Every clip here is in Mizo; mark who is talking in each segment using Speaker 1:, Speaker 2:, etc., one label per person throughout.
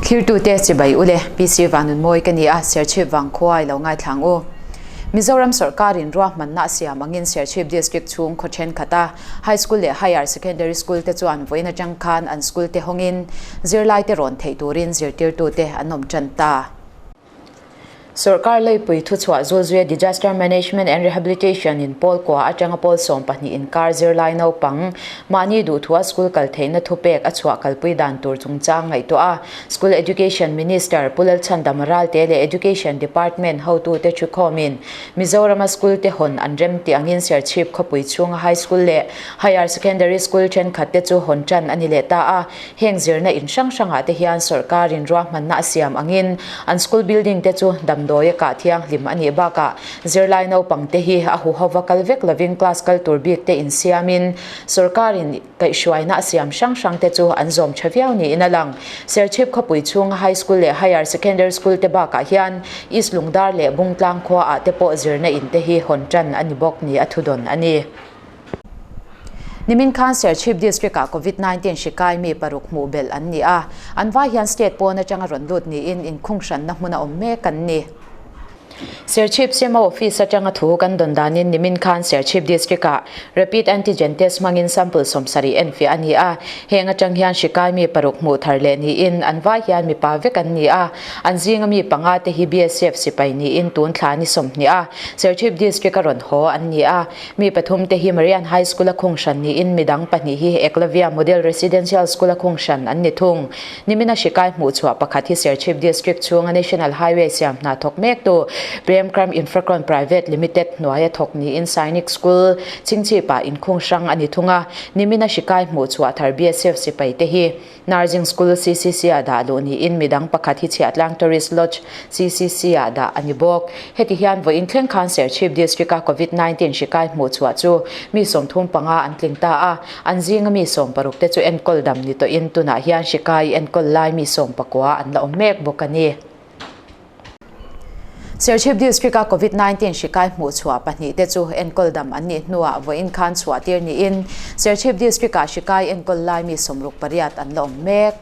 Speaker 1: Thirtute chibai ule, PC Vanunmawi ka ni a, Serchhip vangkhua i lo ngaithlang u. Mizoram sawrkarin ruahmanna a siam angin Serchhip District chhung khaw thenkhat a High School leh Higher Secondary School te chuan vawiin atang khan an school te hawngin zirlaite rawn theih turin zirtirtute an awm tan ta. Sawrkar leipui thuchhuah zulzuia Disaster Management and Rehabilitation in pawl kua atanga pawl 12 inkar zirlai naupang mahni duhthua school kal theihna thupek a chhuah kalpui dan tur chungchang ngaihtuah a. School Education Minister Pu Lalchhandam Ralte leh Education Department hotute thukhawmin Mizorama school te hawn an rem tih angin Serchhip khawpui chhunga High School leh Higher Secondary School thenkhat te chu hawn tan a ni leh ta a. Heng zirna in hrang hrangah te hian sawrkarin ruahmanna a siam angin an school building te chu damdawi a kah thianghlim a nih bakah zirlai naupang te hi a huhova kal vek lovin class kal tur bik te insiamin sawrkarin kaihhruaina a siam hrang hrang te chu an zawm tha viau niin a lang. Serchhip khawpui chhunga High School leh Higher Secondary School te bakah hian East Lungdar leh Bungtlang khuaah te pawh zirna in te hi hawn tan a ni bawk ni a thudawn a ni. Nimin khan Serchhip District-ah Covid-19 hri kai mi paruk hmuh belh an ni a, an vai hian state pawn atanga rawn lut niin inkhung hranna hmun a awm mek an ni. Serchhip CMO Office atanga thu kan dawn danin nimin khan Serchhip District-ah Rapid Antigen Test hmangin sample 70 enfiah a ni a, heng atang hian hri kai mi paruk hmuh thar leh niin an vai hian mipa vek an ni a, an zinga mi panga te hi BSF sipai niin tun thla ni 20 a Serchhip District a rawn haw an ni a. Mi pathum te hi Marian High School a khung hran niin midang pahnih hi Eklavya Model Residential School a khung hran an ni thung. Nimina hri kai hmuh chhuah pakhat hi Serchhip District chhunga National Highway siam hna thawk mek tu Premkram Infracon Private Limited hnuaia thawk niin Sainik School Chingchhipah inkhung hrang a ni thung a. Nimina hri kai hmuh chhuah thar BSF sipai te hi Nursing School CCC ah dah luh niin midang pakhat hi Chhiahtlang Tourist Lodge CCC ah dah a ni bawk. Heti hian vawiin thleng khan Serchhip District a Covid-19 hri kai hmuh chhuah chu mi 35 an tling ta a, an zinga mi 60 te chu enkawl dam ni tawhin tunah hian hri kai enkawl lai mi 19 an la awm mek bawk a ni. Serchhip District-a Covid-19 hri kai hmuh chhuah pahnih te chu enkawl dam an nih hnuah vawiin khan chhuah tir niin Serchhip District-ah hri kai enkawl lai mi 68 an la awm mek.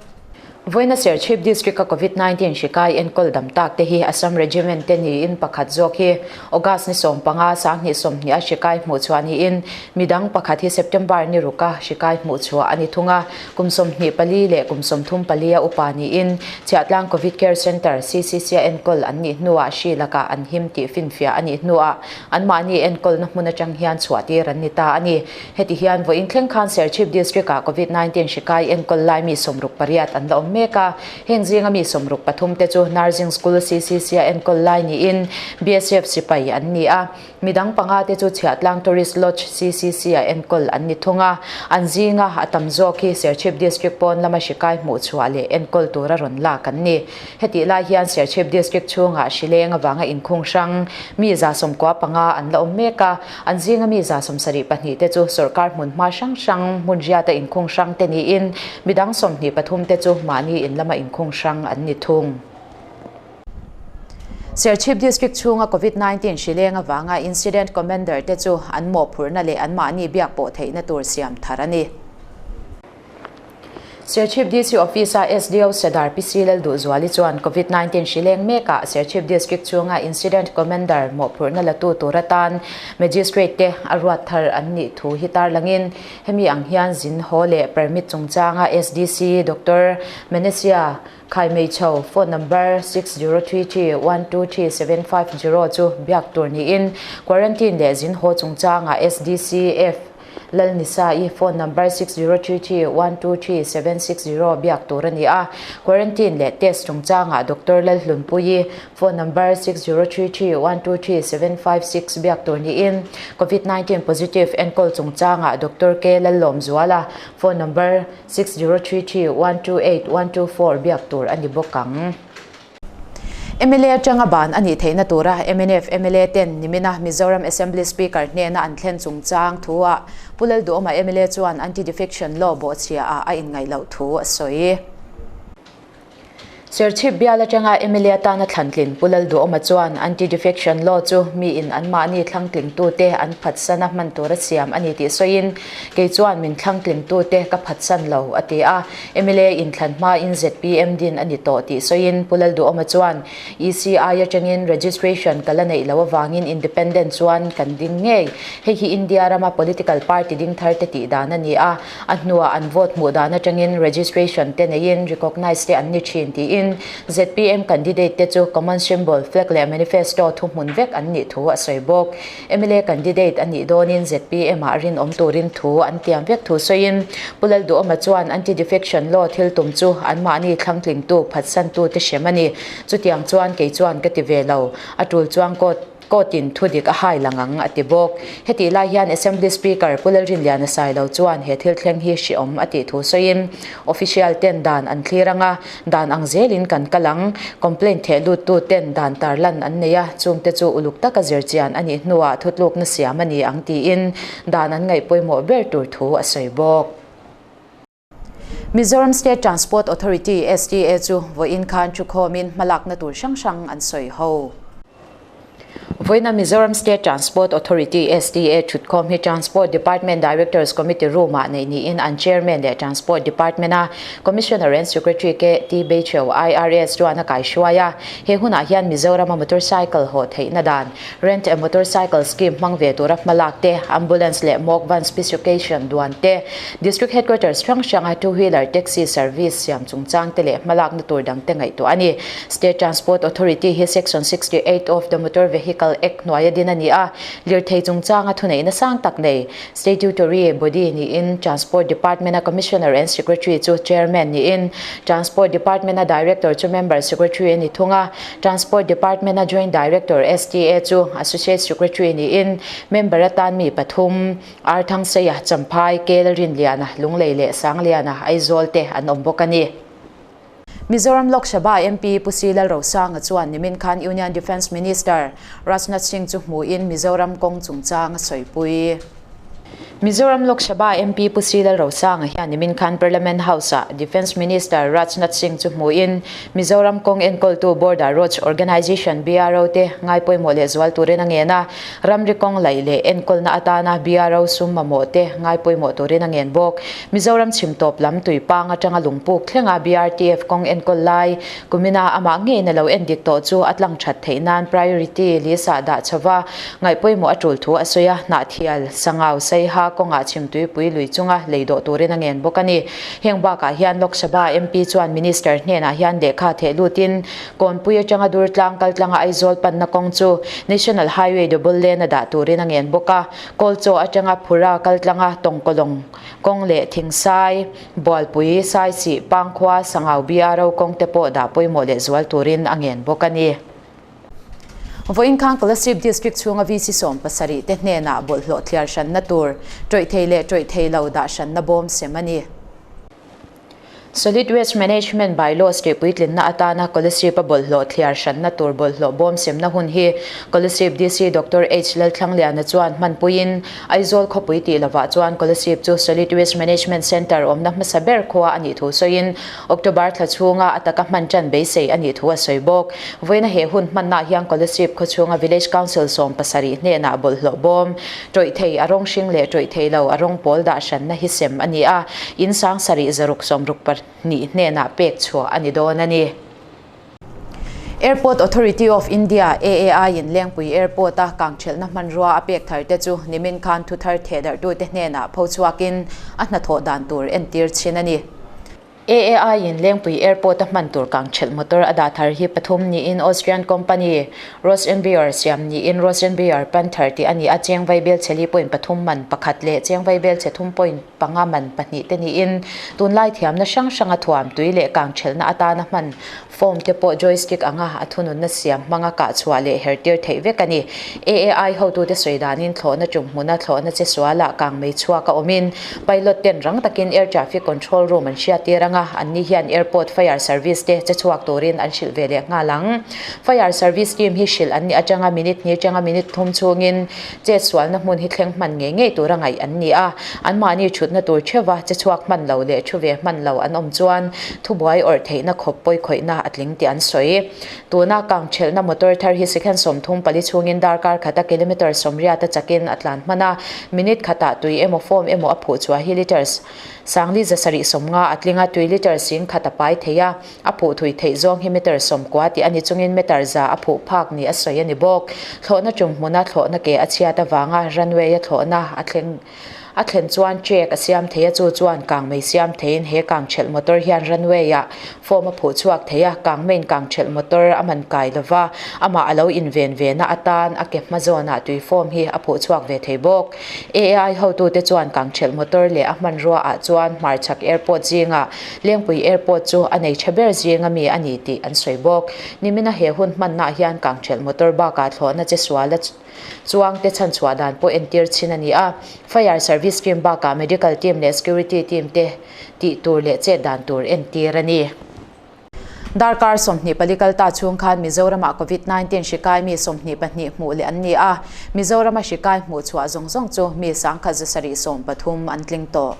Speaker 1: Vawiina Serchhip District-a Covid-19 hri kai enkawl dam tak te hi Assam Regiment te niin pakhat zawk hi August ni 15, 2020 a hri kai hmuh chhuah niin midang pakhat hi September ni ruka hri kai hmuh chhuah a ni thung a. Kum 24 leh kum 34 a upa niin Chhiahtlang Covid Care Centre, CCC, a enkawl an nih hnuah hri lakah an him tih finfiah a nih hnuah anmahni enkawlna hmun atang hian chhuahtir an ni ta a ni. Heti hian vawiin thleng khan Serchhip District-ah Covid-19 hri kai enkawl lai mi 68 an la awm mek a. Heng zinga mi 63 te chu Nursing School, CCC, a enkawl lai niin BSF sipai an ni a. Midang panga te chu Chhiahtlang Tourist Lodge, CCC, a enkawl an ni thung a, an zinga a tam zawk hi Serchhip District pawn lama hri kai hmuh chhuah leh enkawl tura rawn lak an ni. Hetih lai hian Serchhip District chhungah hri leng avanga inkhung hrang mi 95 an la awm mek a, an zinga mi 72 te chu sawrkar hmunhma hrang hrang hmun riata inkhung hrang te niin midang 23 te chu mahni in lama inkhung hrang an ni thung. Serchhip District chhunga Covid-19 hri leng avanga Incident Commander te chu an mawhphurhna leh anmahni biak pawh theihna tur siam thar a ni. Serchhip DC Office-a SDO Sadar PC Lalduhzuali chuan Covid-19 hri leng mekah Serchhip District chhunga Incident Commander mawhphurhna latu tur atan Magistrate te a ruat thar an nih thu hi tarlangin hemi ang hian zin haw leh permit chungchanga SDC Doctor Menesia Khai Meichho, phone number 6033123750 chu biak tur niin quarantine leh zin haw chungchangah SDCF Lalnisa-i phone number 6033123760 biak tur a ni a. Quarantine leh test chungchangah Doctor Lalhlunpuii phone number 6033123756 biak tur niin Covid-19 positive enkawl chungchangah Doctor K Lallawmzuala phone number 6033128124 biak tur a ni bawk ang. Mla atanga ban a nih theihna tura mnf mla ten nimina Mizoram Assembly Speaker hnena an thlen chungchang thu-ah Pu Lalduhawma mla chuan Anti-Defection Law bawhchhiaah a inngaih loh thu a sawi. Serchhip bial atanga mla atana thlantlin Pu Lalduhawma chuan Anti-Defection Law chu miin anmahni thlangtlingtute an phatsan a hman tura siam a ni tih sawiin, Kei chuan min thlangtlingtute ka phatsan lo, a ti a. Mla inthlan hmain zpm din a ni tawh tih sawiin Pu Lalduhawma chuan ECI atangin registration ka la neih loh avangin independent chuan kan ding ngei. Hei hi India rama political party ding thar te tih dan a ni a, a hnuah an vote hmuh dan atangin registration te neiin recognise te an ni thin tiin zpm candidate te chu common symbol, flag leh manifesto thuhmun vek an nih thu a sawi bawk. Mla candidate a nih dawnin zpm ah rinawm turin thu an tiam vek thu sawiin Pu Lalduhawma chuan anti-defection law thil tum chu anmahni thlangtlingtu phatsantu te hrem a ni. Chutiang chuan kei chuan ka ti ve lo. A tul chuang court court-in thu dik a hai lang ang a ti bawk. Hetih lai hian Assembly Speaker Pu Lalrinliana Sailo chuan he thil thleng hi hrehawm a tih thu sawiin official ten dan an thlir ang a, Dan ang zelin kan kal ang. Complaint theh luttu ten dan tarlan an nei a, chungte chu uluk taka zirchian a nih hnuah thutlukna siam a ni ang tiin dan an ngaih pawimawh ber tur thu a sawi bawk. Mizoram State Transport Authority, STA, chu vawiin khan thukhawmin hmalakna tur hrang hrang an sawi ho. Vawiina Mizoram State Transport Authority, STA, thutkhawm hi Transport Department Directors Committee Room-ah neih niin an Chairman leh Transport Department-a Commissioner and Secretary KT Beicheu, IRS, chuan a kaihruai a. He hunah hian Mizorama motorcycle haw theihna dan, Rent a Motorcycle Scheme hmang ve tura hmalak te, Ambulance leh Mock Van Specification duan te, District Headquarters hrang hranga two-wheeler taxi service siam chungchang te leh hmalakna tur dangte ngaihtuah a ni. State Transport Authority hi Section 68 of the Motor Vehicle Act hnuaia din a ni a, lirthei chungchanga thuneihna sang tak nei Statutory Body niin Transport Department-a Commissioner and Secretary chu Chairman niin Transport Department-a Director chu Member Secretary a ni thung a, Transport Department-a Joint Director STA chu Associate Secretary niin Member atan mi pathum Arthangseia, Champhai, Kelrinliana, Lunglei leh Sangliana, Aizawl te an awm bawk a ni. Mizoram Lok Sabha MP Pu Si Lalrosanga chuan nimin khan Union Defence Minister Rajnath Singh chu hmuin Mizoram kawng chungchang a sawipui. Mizoram Lok Sabha MP Pu Si Lalrosanga hian nimin khan Parliament House-ah Defence Minister Rajnath Singh chu hmuin Mizoram kawng enkawltu Border Roads Organisation, BRO, te ngai pawimawh leh zual turin a ngen a, ramri kawng laih leh enkawlna atana BRO sum mamawh te ngai pawimawh turin a ngen bawk. Mizoram chhim tawp lam tuipang atanga lungpuk thlenga BRTF kawng enkawl lai kumina amah ngeiin a lo en dik tawh chu a tlang that theih nan priority list-ah dah chhova ngaih pawimawh a tul thu a sawi a, Hnahthial, Sangau, Saiha kawngah chhim tuipui lui chunga lei dawh turin a ngen bawk a ni. Heng bakah hian Lok Sabha MP chuan Minister hnenah hian lehkha theh lutin Kawnpui atanga Durtlang kaltlanga Aizawl panna kawng chu National Highway double lane a dah turin a ngen bawk a. Kawlchaw atanga Phura kaltlanga Tawngkawlawng kawng leh Thingsai, Bualpui, Saisih, Pangkhua, Sangau BRO kawng te pawh dah pawimawh leh zual turin a ngen bawk a ni. Vawiin khan Kolasib District chhunga VC 70 te hnenah bawlhhlawh thliar hranna tur, tawih thei leh tawih thei lo dah hranna bawm sem a ni. Solid Waste Management By-Laws tih puitlinna atana Kolasib-a bawlhhlawh thliar hranna tur bawlhhlawh bawm semna hun hi Kolasib DC Doctor H Lalthlangliana chuan hmanpuiin Aizawl khawpui tih lovah chuan Kolasib chu Solid Waste Management Centre awmna hmasa ber khua a nih thu sawiin October thla chhunga a taka hman tan beisei a nih thu a sawi bawk. Vawiina he hun hmannaah hian Kolasib khawchhunga Village Council 70 hnenah bawlhhlawh bawm Tawih thei a rawng hring leh tawih thei lo a rawng pawl dah hranna hi sem a ni a, in sang sarih zaruk 62 hnenah pek chhuah a ni dawn a ni. Airport Authority of India, AAI, in Lengpui Airport a kangthelhna hmanrua a pek thar te chu nimin khan thuthar thehdarhtute hnenah pho chhuakin a hnathawh dan tur entir chhin a ni. AAI in Lengpui Airport a hman tur kangthelh motor a dah thar hi pathum niin Austrian company Rosenbauer siam niin Rosenbauer Panther tih a ni a, cheng vaibel chhe li point pathum man pakhat leh cheng vaibel chhe thum point panga man pahnih te niin tunlai thiamna hrang hranga thuam tui leh kangthelhna atana hman Form te pawh joystick anga a thununna siam hmanga kah chhuah leh her tir theih vek a ni. AAI hotute sawi danin thlawhna tum hmuna thlawhna che sualah kang mei chhuak a awmin pilot ten rang takin air traffic control room an hriat tir anga anni hian airport fire service te che chhuak turin an hrilh ve leh nghal ang. Fire service team hi hrilh an nih atanga minute hnih atanga minute thum chhungin chet sualna hmun hi thleng hman ngei ngei tura ngaih an ni a, anmahni thutna tur theuva che chhuak hman lo leh thu ve hman lo an awm chuan thubuai awrh theihna khawp pawi khawihna a. a tling tih an sawi. Tuna kang thelhna motor thar hi second 34 chhungin darkar khata kilometre 80 a chakin a tlan hman a, minute khatah tui emaw foam emaw a phuh chhuah hi litres 750 a tling a, tui litre 10,000 a pai thei a, a phuh thui theih zawng hi metre 90 tih a ni chungin metre 100 a phuh phak ni a sawi a ni bawk. Thlawhna tum hmuna thlawhna ke a chhiat avanga runway a thlawhna a thleng A thlen chuan check a siam thei a, chu chuan kangmei siam theiin he kangthelh motor hian runway ah form a phuh chhuak thei a, kangmeiin kangthelh motor a man kai lova, amah a lo inven ve na atan a ke hma zawnah tui form hi a phuh chhuak ve thei bawk. AAI hotute chuan kangthelh motor leh a hmanrua ah chuan hmarchhak airport zingah Lengpui airport chu a nei tha ber zinga mi a ni tih an sawi bawk. Nimina he hun hmannaah hian kangthelh motor bakah thlawhna che sual a Chuangte chhanchhuah dan pawh entir chhin a ni a, Fire Service team bakah Medical team leh Security team te tih tur leh chet dan tur entir a ni. Darkar 24 kal ta chhung khan Mizoramah Covid 19 hri kai mi 22 hmuh leh an ni a, Mizorama hri kai hmuh chhuah zawng zawng chu mi 1713 an tling tawh.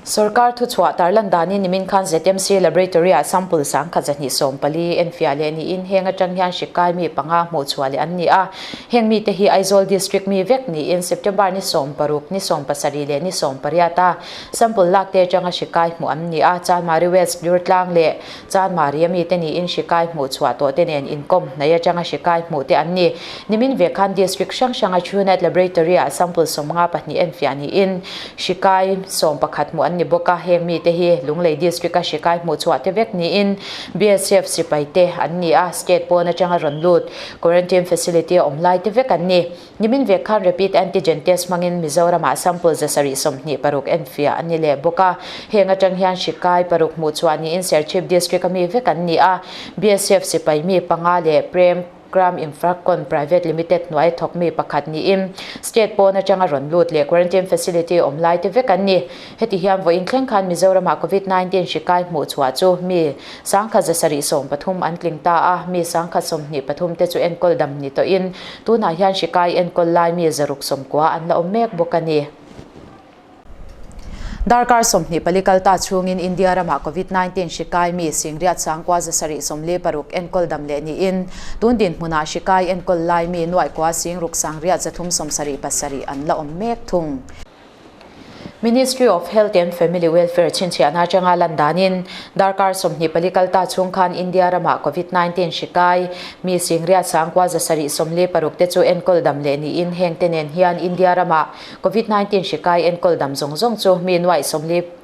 Speaker 1: Sorkar thuchhuah tarlan danin nimin khan ZMC Laboratory-ah sample 1214 enfiah leh niin heng atang hian hri kai mi panga hmuhchhuah leh an ni a. Heng mite hi Aizawl District mi vek niin September ni 16, ni 17 leh ni 18 a sample lak te atanga hri kai hmuh an ni a. Chanmari West, Durtlang leh Chanmari a mite niin hri kai hmuhchhuah tawh te nen inkawm hnai atanga hri kai hmuh te an ni. Nimin ve khan District hrang hranga Truenat Laboratory-ah sample 52 enfiah niin Hri kai 11 hmuh an ni bawk a, heng mite hi Lunglei District-a hri kai hmuh chhuah te vek niin BSF sipai te an ni a, state pawn atanga rawn lut quarantine facility a awm lai te vek an ni. Nimin vek khan rapid antigen test hmangin Mizoramah sample 726 enfiah an ni leh bawk a, heng atang hian hri kai paruk hmuh chhuah niin Serchhip District-a mi vek an ni a, BSF sipai mi panga leh Prem Gram Infracon Private Limited hnuai thawk mi pakhat niin state pawn atanga rawn lut leh quarantine facility awm lai te vek an ni. Heti hian vawiin thleng khan Mizoramah Covid 19 hri kai hmuh chhuah chu mi 1713 an tling ta a, mi 1023 te chu enkawl dam ni tawhin tunah hian hri kai enkawl lai mi 690 an la awm mek bawk a ni. Darkar 24 kal ta chhungin India ramah Covid 19 hri kai mi 79,746 enkawl dam leh niin tun dinhmunah hri kai enkawl lai mi nuaih kua sing ruk sangriat 377 an la awm mek thung. Ministry of Health and Family Welfare chhinchhiahna atanga lan danin darkar 24 kal ta chhung khan India ramah Covid 19 hri kai mi 79,746 te chu enkawl dam leh niin heng te nen hian India ramah Covid 19 hri kai enkawl dam zawng zawng chu mi nuaih 45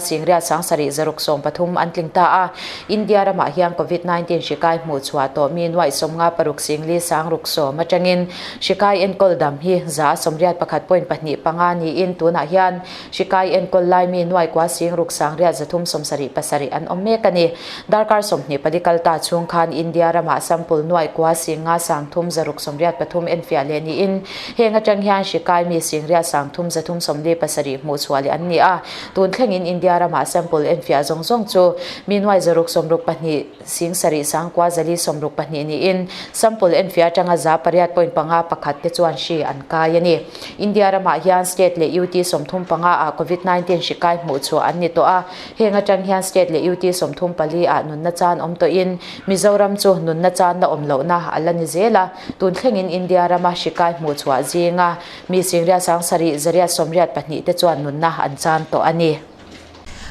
Speaker 1: singriat 7,613 an tling ta a. India ramah hian Covid 19 hri kai hmuh chhuah tawh mi nuaih 56 singli 610 atangin hri kai enkawl dam hi 81.25 niin tunah hian hri kai enkawl lai mi nuaih kua sing ruk sangriat 377 an awm mek a ni. Darkar 24 kal ta chhung khan India ramah sample nuaih kua singa 3683 enfiah leh niin Heng atang hian hri kai mi singriat 3347 hmuh chhuah leh an ni a. Tun thlengin India ramah sample enfiah zawng zawng chu mi nuai 662 7 sangkua 462 niin sample enfiah atanga 8.51 te chuan hri an kai a ni. India ramah hian state leh UT 35 ah Covid 19 hri kai hmuh chhuah an ni tawh a. Heng atang hian state leh UT 34 ah nunna chan awm tawhin Mizoram chu nunna channa awm lohna a la ni zel a. Tun thlengin India rama hri kai hmuh chhuah zinga mi singriat 7882 te chuan nunna an chan tawh a ni.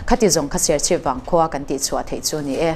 Speaker 1: Khati zawng kha Serchhip vang khua kan tih chhuah theih chu ni e.